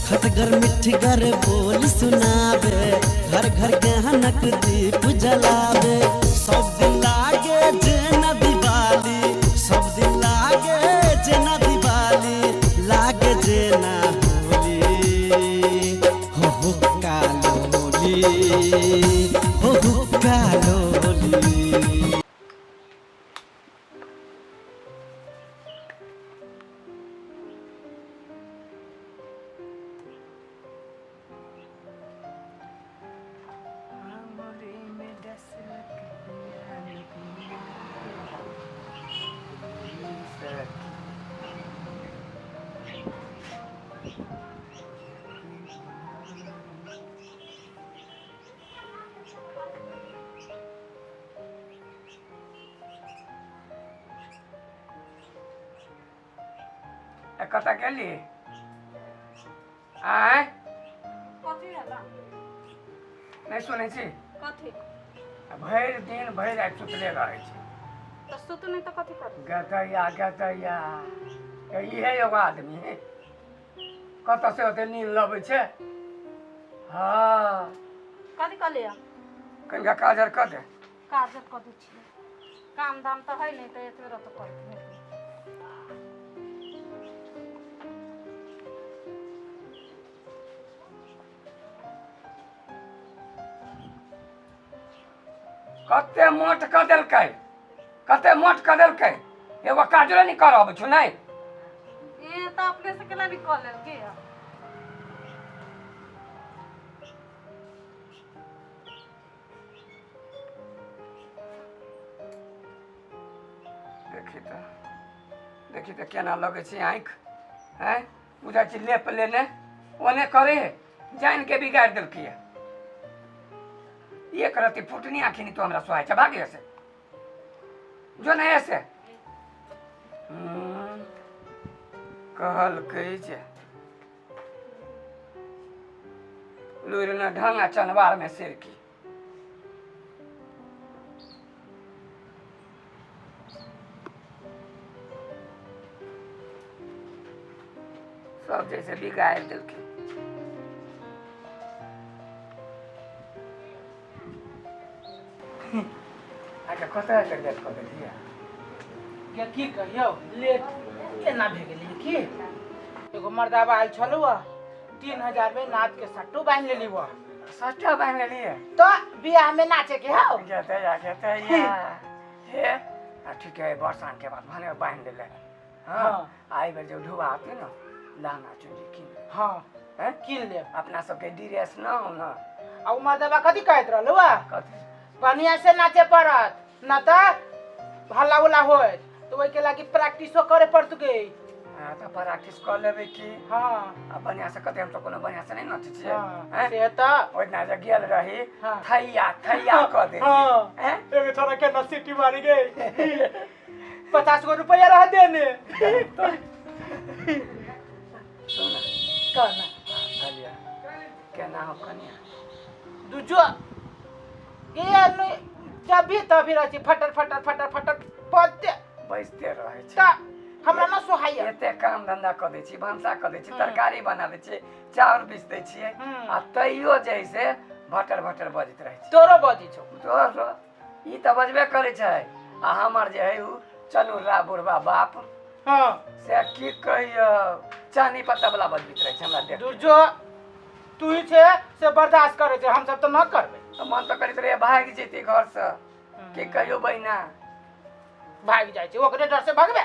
खटगर मिठगर बोल सुनावे, घर घर ज्ञानक दीप जलावे। सब दिन लागे जेना दिवाली, सब दिन लागे जेना दिवाली, लागे जेना होली, हो हो कालोली, हो हो कालोली। कतऽ गेली आँय? कथी भेला? नहि सुनै छी? कथी? आ भरि दिन भरि राति सुतले रहै छै। तऽ सुतू नहि तऽ कथी करू? गदैया गदैया, तऽ इहे एगो आदमी है, कतऽ से ओते नींद लबै छै। हँ। कथी कहलियै? कनिका काजर कऽ दे। काजर कऽ दै छियै। काम धाम तऽ है नहि, तऽ एतबे रहतौ करके। कते मोट कऽ देलकै, कते मोट कऽ देलकै, एगो काजरो नहि करऽ अबै छौ। नहि। ए तऽ अपने से केना नहि कऽ लेलकै? देखी तऽ, देखी तऽ, केना लगै छै आँखि। आँय, बुझाइ छै लेप लेने ओने करे है, जानि के बिगाड़ि देलकै। एक रति फुटनी आँखि नहीं तो हमरा सोहाइ छै। भागे से जो नहीं ऐसे। कहलकै जे लुरि न ढंग आ चनवार में सिरकी। सब जैसे बिगाड़ि देलखिन। अच्छा, कतऽ एते लेट कऽ देलियै? के की कहियौ, लेट एना भए गेलै कि एगो मर्दाबा आयल छलौ, 3000 में नाच के सट्टो बान्हि लेली। वो सट्टा बान्हि लेलियै? तऽ बियाह में नाचे के हौ। गेतै या गेतै या हे। आ ठीक है, बरसान के बाद भने बान्हि लेले। हाँ। हाँ। आ एहि बेर जब ढुआ आते न, लहंगा चुनरी कीन। हाँ। हैं? कीन लेब। अपना सबके ड्रेस न हो न। आ उ मर्दाबा कथी कहैत रहलौ? कथी? बढ़िया से नाचे पड़त न तऽ हल्ला उल्ला होत, तऽ ओहिके लागी प्रैक्टिसो करे पड़त गे। हाँ, तऽ प्रैक्टिस कऽ लेबै की। हाँ। आ बढ़िया से कते, हम तो कोनो बढ़िया से नहीं नचै छियै। हाँ। हैं? से तऽ ओहि दिना जे गेल रही, हाँ। थैया थैया कऽ देली। हाँ। हैं? एगो छोरा के न सीटी मारी गई, 50 गो रुपया रह देने। सुन। कहना। कहलियै केना हो कनिया? दूजो के नहीं, जब भी तभी रहै छी फटर फटर फटर फटर बजते बैसते रहै छै। तऽ हमरा न सोहाइया। एते काम धंधा कऽ दै छी, भनसा कऽ दै छी, तरकारी बना दै छी, चाउर पीस दै छियै, आ तैयो जे है से भटर भटर बजैत रहै छै। तोरो बजै छौ? तोरो ई तऽ बजबे करै छै, आ हमर जे है उ चनुरा बुढ़बा बाप, से की कहियौ, चानी पत्ता वाला बजबैत रहै छै हमरा देख के। दुर्जो, तू ही छै से बर्दाश्त करै छै, हम सब तऽ न करबै। तऽ मन तऽ करैत रहै भागि जैती घरसँ, की कहियौ बहिना। भागि जाइ छै, ओकरे डर से भगबे।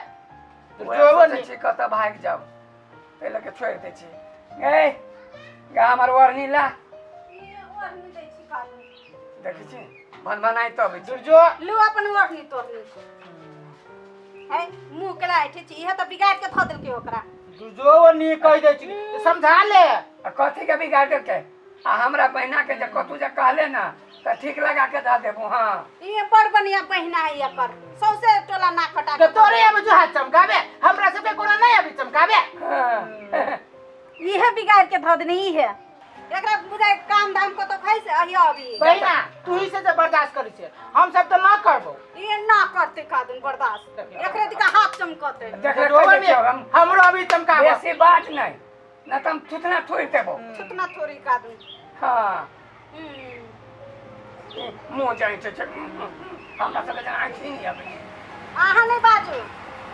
वएह दुर्जो सोचै छी कतऽ भागि जाउ, ताहि लऽ के छोड़ि दै छी। गै गा, हमर ओढ़नी ला। ओढ़नी दै छी काजू। देखै छी, भन भनाइ तऽ अबै छै। दुर्जो। लू अपन ओढ़नी तोड़नी है, मुँह केला ऐठे छी, इहे तऽ बिगाड़ के धऽ देलकै ओकरा। दुर्जो, ओ नी कहि दै छी, समझा ले। आ कथी के बिगाड़ देलकै? आ हमरा बहिना के जे कतू जे कहले ने तऽ ठीक लगा के धऽ देबू। हाँ। ई बड़ बढ़िया बहिना है एकर, सौंसे टोला नाक कटा के के। तोरे आबे जो हाथ चमकाबे, हमरा सबके कोनो नहीं आबे चमकाबे। हाँ। इहे बिगाड़ के धऽ देने इहे, एकरा बुझाय काम धाम कतौ खाइ से अहिया अभी। बहिना, तू ही से जे बर्दाश्त करै छै, हम सब तऽ न करबो। ई ना करते कादन बर्दाश्त, एकरे दिका हाथ चमकते। देख ले, दुर्जो, कहि दै छियौ हम। हमरो अभी चमकाबे। बेसी बात नहि। ना त हम थुथना थोड़ि देबो। थुथना थोड़ी का दू। हाँ मुँह जाइ छै हमरा सबके जेना आँखि नहि अबै। अहाँ नहि बाजू।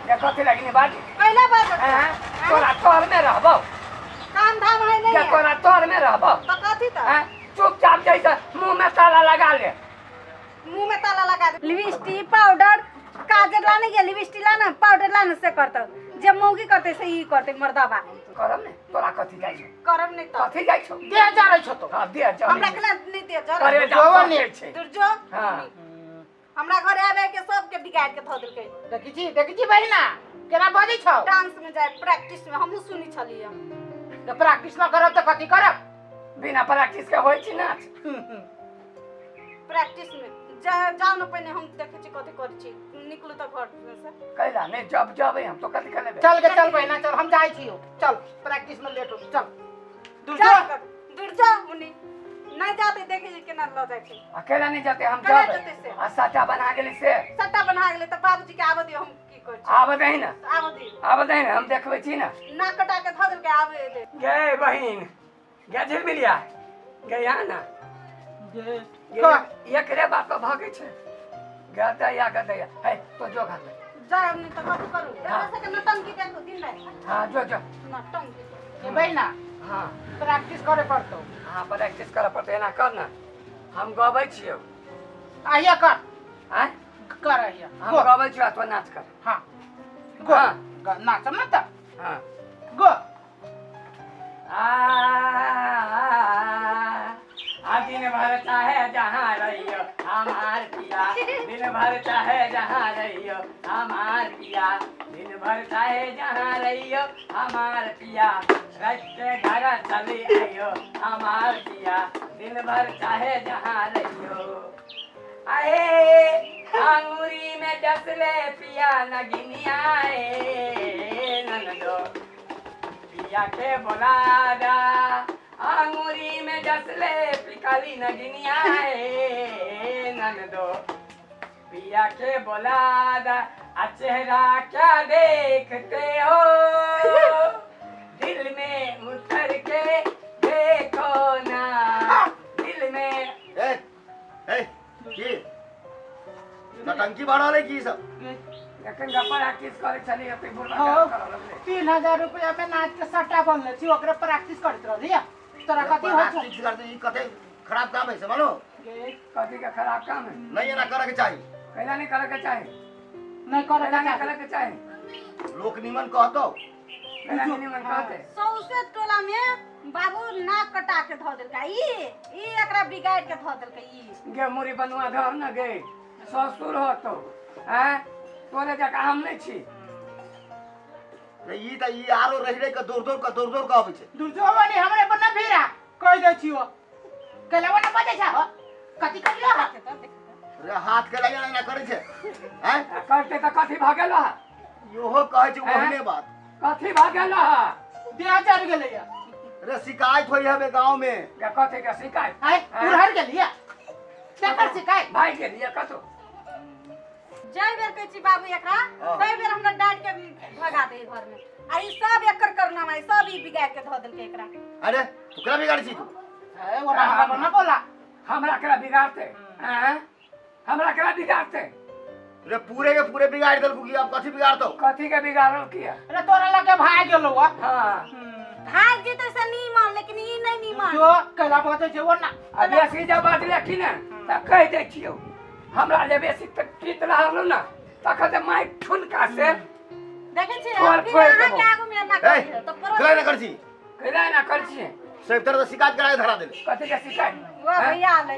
जे कथी लागि नहि बाजू? कैला बाजू? तोरा तोर में रहबौ। काम धाम है नहीं। तोरा तोर में रहबौ तो कथी त? चुपचाप जैसे मुँह में ताला लगा ले। मुँह में ताला लगा दे। लिपस्टिक पाउडर काजर लाने गया, लिपस्टिक लाना पाउडर लाना से करतो, जब मौगी करते से ई करते मर्दाबा। करब ने तोरा कथी जाइ छौ? करब ने त कथी जाइ छौ? देह जरै छौ तो। हां देह जरै। हमरा केना नहीं देह जरै? अरे जाओ ने छै दुर्जो। हां हमरा घर आबे के सब के बिगाड़ के धऽ देलकै। देखी छी बहिना केना बजै छौ? डांस में जाय प्रैक्टिस में हमहु सुनी छलियै। त प्रैक्टिस न करब त कथी करब? बिना प्रैक्टिस के होय छी नाच। प्रैक्टिस में जाओ न पहिने हम देखै छी कथी करै छी। निकलू त घर से। कैला नहीं जब जबे हम तो कथी कर लेबे। चल के चल बहिना चल, हम जाइ छियौ। चल प्रैक्टिस में लेट हो चल। दुर्जो दुर्जो मुनि नहीं जाते देखे छी केना ल जाइ छै। अकेला नहीं जाते हम जाबे। आ सट्टा बना गेली से। सट्टा बना गेलै त बाबूजी के आबऽ दियौ, हम की करै छी? आबऽ दही ना, आबऽ दियौ, आबऽ दही ना, हम देखबै छी ना। नाक कटा के धऽ देलकै आबे दे। गे बहिन गे झिलमिलिया गे यहाँ ना गे एकरे बात पर भागै छै। गदैया गदैया है तो जो घर में जाय नहीं त कथी करू? एकरा सबके नौटंकी देखू दिन राति। हां जो जो नौटंकी के बहिना। हां प्रैक्टिस करे पड़तौ। हां प्रैक्टिस करे पड़तौ। एना कर ना हम गबै छियौ। आइया कर। आय कर आइया। हम गबै छियौ तो नाच कर। हां गो नाचम ना त। हां गो। आ आ दिन भर चाहे जहां रहियो हमार पिया, दिन भर चाहे जहां रहियो हमार पिया, दिन भर चाहे जहां रहियो हमार पिया, रात के घर चली आइयो हमार पिया, दिन भर चाहे जहां रहियो। आए अंगूरी में डसले पिया नगिनिया ए ननदो पिया के बोला दा, अंगूरी में डसले पिकाली नगिनिया ए ननदो पिया के बोला दा, आ चेहरा क्या देखते हो दिल में उतर के देखो ना दिल में। ए ए की नटंकी बढ़ा रहे की सब? एखन गप्पा प्रैक्टिस करै छलियै त बुढ़बा करऽ लगलै। 3000 रुपया में नाच के सट्टा बनले छी, ओकरे प्रैक्टिस करैत रहलियै। तोरा कथी होइ छौ? प्रैक्टिस करते ई कते खराब काम है से मानो? कथी के खराब काम है? नहीं एना करे के चाही। कैला नहीं करे के चाही? नहीं करे के चाही। करे के चाही। लोक निमन कहतो। कैला नहीं निमन कहते? सौसे टोला में बाबू नाक कटा के धऽ देलकै। ई एकरा बिगाड़ के धऽ देलकै। ई गे मुरी बनवा धर न गे ससुर होतो हैं तोरे जकाँ हम नहीं छी। ई त ई आरो रहि रहि के दौड़ दौड़ के दौड़ दौड़ के अबै छै। दुर्जो वाली हमरे पर न भीरा कह दै छियो। कैला न बजै छै हो कथी करियो? रे हाथ के लगा ना करै छै। हैं करते त कथी भ गेल है? इहो कहै छै ओहने बात। कथी भ गेल है? देह जर गेलै। रे शिकायत होई हबे गांव में। के कथी के शिकायत? हैं उड़हर गेलिया केकर शिकायत? भाई गेलिया कतो। जय बेर कहै छी बाबू एकरा तै बेर हमरा डांट के भगा दे घर में। आ ई सब एकर करनामा है, सब ई बिगाड़ के धऽ देलकै एकरा। अरे तू केना बिगाड़ छी तू? ए ओरा हमरा न बोला। हमरा केना बिगाड़ते? हैं हमरा केना बिगाड़ते? रे पूरे के पूरे बिगाड़ देलकू की अब कथी बिगाड़तौ? कथी के बिगाड़ल किया? अरे तोरा लगे भाग गेलौ। हां भाग जेतै से नीमन, लेकिन ई नहीं नीमन। जो कैला बजै छै ओ ना। आ बेसी जब बजले की ने त कहि दै छियौ हमरा जे बेसी पीत रहल ना तखन जे माइक ठुनका से देखै छी अहाँ के आगू में ना करियो त पर कैला ना कर छी? कैला ना कर छी? सब तरह से शिकायत करा के धरा देले। कथी के शिकायत? वाह भैया आले।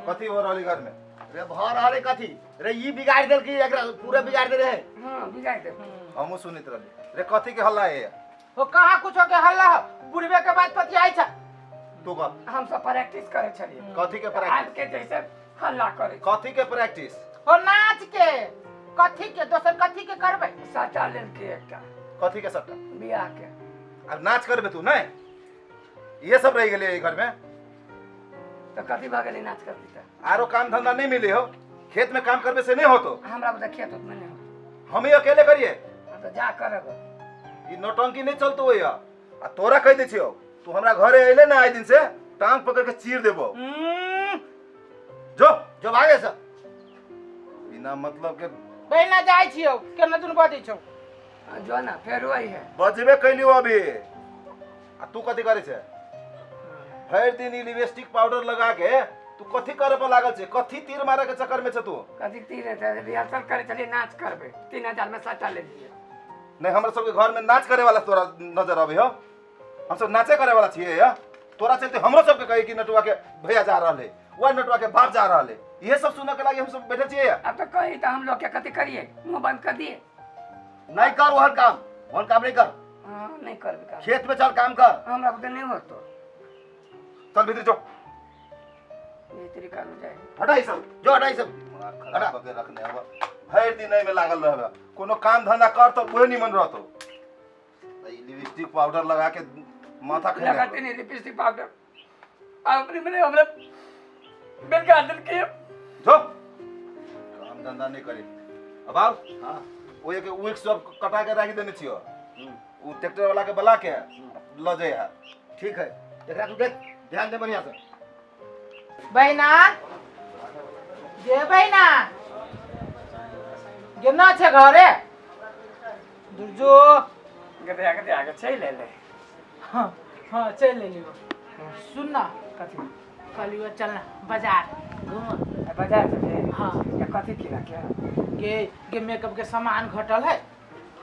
कथी हो रहल घर में? रे भ रहल कथी? रे ई बिगाड़ देलकी एकरा पूरा बिगाड़ देले है। हां बिगाड़ दे। हमहु सुनैत रहली। रे कथी के हल्ला है? हो कहाँ कुछो के हल्ला हो? बुढ़बे के बात पतियाई छ। तू कह। हम सब प्रैक्टिस करे छलियै। कथी के प्रैक्टिस? आज के जैसे हल्ला करे। कथी के प्रैक्टिस? हो नाच के। कथी के दोसर कथी के करबै? सट्टा लेलकै एकटा। कथी के सट्टा? बियाह के। अब नाच करबे तू नहीं? ये सब रह गेलै घर में। तो कथी भऽ गेलै नाच करबी त? आरो काम धंधा नहीं मिले हो, खेत में काम करबे से नहीं होतो। हमरा बुझा खेत उत में नहीं होतो। हम ही अकेले करिए। तो जा करब। ई नौटंकी नहीं चलतो होइया। आ तोरा कहि दै छियौ, तू हमरा घरे अइले ना आइ दिन से टांग पकड़ के चीर देबो। जो जो भागे से बिना मतलब के। बहिना जाइ छियौ, केना दुनू बजै छौ? जो ना फेर वही है। बजबे कैलियो अभी। आ तू कथी करै छै भरि दिन? ई लिपस्टिक पाउडर लगा के तू कथी करे पर लागल छै? कथी तीर मारे के चक्कर में छै तू? कथी तीर है? रिहर्सल करे चलिए, नाच करबे। 3000 में सटा ले लिए। नहीं, हमरा सबके घर में नाच करे वाला तोरा नजर अबै हो? हम सब नाचे करे वाला छियै या? तोरा चलते हमरो सबके कही कि नटुआ के भैया जा रहल है, वह नटुआ के बाप जा रहल है, इहे सब सुनऽ के लागी हम सब बैठल छियै या? अब तो कही तो हम लोग के कथी करिए? मुंह बंद कर दिए? नहीं कर ओहन काम, ओहन काम नहीं कर। हाँ, नहीं करबे काम। खेत में चल, काम कर। हमरा बुते नहीं होतो। चल भीतर जो। भीतरी कानू जाए? हटा ई सब। जो हटाई सब। दिमाग खराब कऽ के रखने हवा, भरि दिन एहिमे लागल रहबे। कोनो काम धंधा कर तऽ उहे निमन रहतो। ई लिपस्टिक पाउडर लगा के माथा खेले। लगाते नहीं लिपस्टिक पाउडर। अपने मैंने हमरा बिल का दिल के जो काम धंधा नहीं करी। अब आओ। हाँ। ओ एक वीक सब कटा के राखि देने छियो, उ ट्रैक्टर वाला के बुला के ल जाए। ठीक है, एकरा तू देख, ध्यान दे बढ़िया से। बहिना गे, बहिना गे, ना छै घरे दुर्जो? गदे आगे आगे चल ले ले। हाँ हाँ, चलि एलियो। सुन ना। कथी? कहलियो चल ना बाजार घूम। बाजार से? हाँ। या कथी किना के? गे गे, मेकअप के सामान घटल है।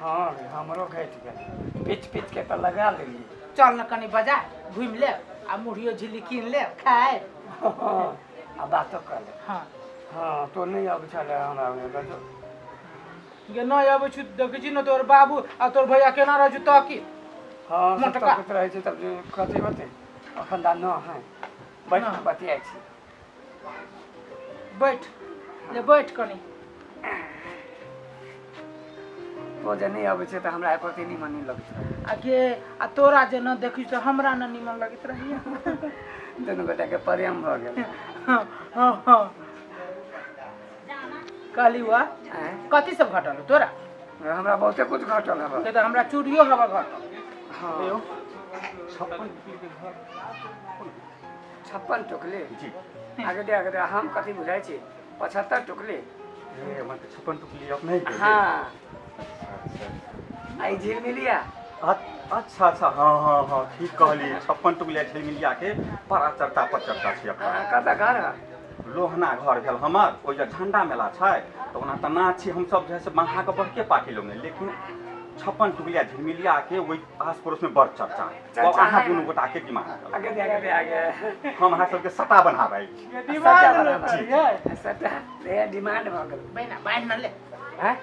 हाँ रे, हमरो घटि गेल। पिच पिच के तऽ लगा लेलियै। चल न कनी बाजार घूमि लेब आ मुढ़ियो झिल्ली कीन लेब, खाए। आ बातो कर ले। हाँ। हाँ, तो नहीं अब छलै हमरा बजो। गे, नहि अबै छु, देखै छी ने तोहर बाबू आ तोहर भैया केना रहै छौ तऽ की। हाँ, से मोटका। तकैत रहै छै तब जे कथी होतै। अखन दा न है, बैठ। ना। बतियाइ छी। बैठ ले, बैठ कनी। तो जे नहि अबै छै तऽ हमरा एको रत्ती निमन नहि लगैत रहै। आ गे, आ तोरा जे न देखी तऽ हमरा न निमन लगैत रहैया। दुनू गोटाके प्रेम भऽ गेल। हाँ हाँ हाँ, कहली हुआ। आँय? कथी सब घटल हौ तोरा? हमरा बहुते कुछ घटल हबे। से तऽ हमरा चूड़ियो हवा घटल। हाँ। 56 टुकली के घर? 56 टुकली? जी। आगे दे, आगे दे, हम कथी बुझाइ छी, 75 टुकली। हे, मतलब 56 टुकली अपने ही के? हाँ। अच्छा अच्छा। आ ई झिलमिलिया। अच्छा अच्छा, हाँ हाँ हाँ, ठीक कहलियै। 56 टुकलिया झिलमिलिया के बड़ा चर्चा पर चर्चा छै अपना। हाँ, कतऽ घर है? लोहना घर भेल हमर। ओहि जे झंडा मेला छै तऽ ओना तऽ नाच छी हमसब जे है से अहाँके बड़के पार्टी लोग, लेकिन 56 टुकलिया झिलमिलिया के ओहि आस पड़ोस में बड़ चर्चा है। चर्चा अब अहाँ है। दुनू गोटा के दिमाग आगे दे, आगे दे, आगे। हम अहाँ सबके सटा बनाबै छी। डिमांड सटा है। सटा डिमांड भऽ गेल। बहिना, बान्हि न ले। आँय?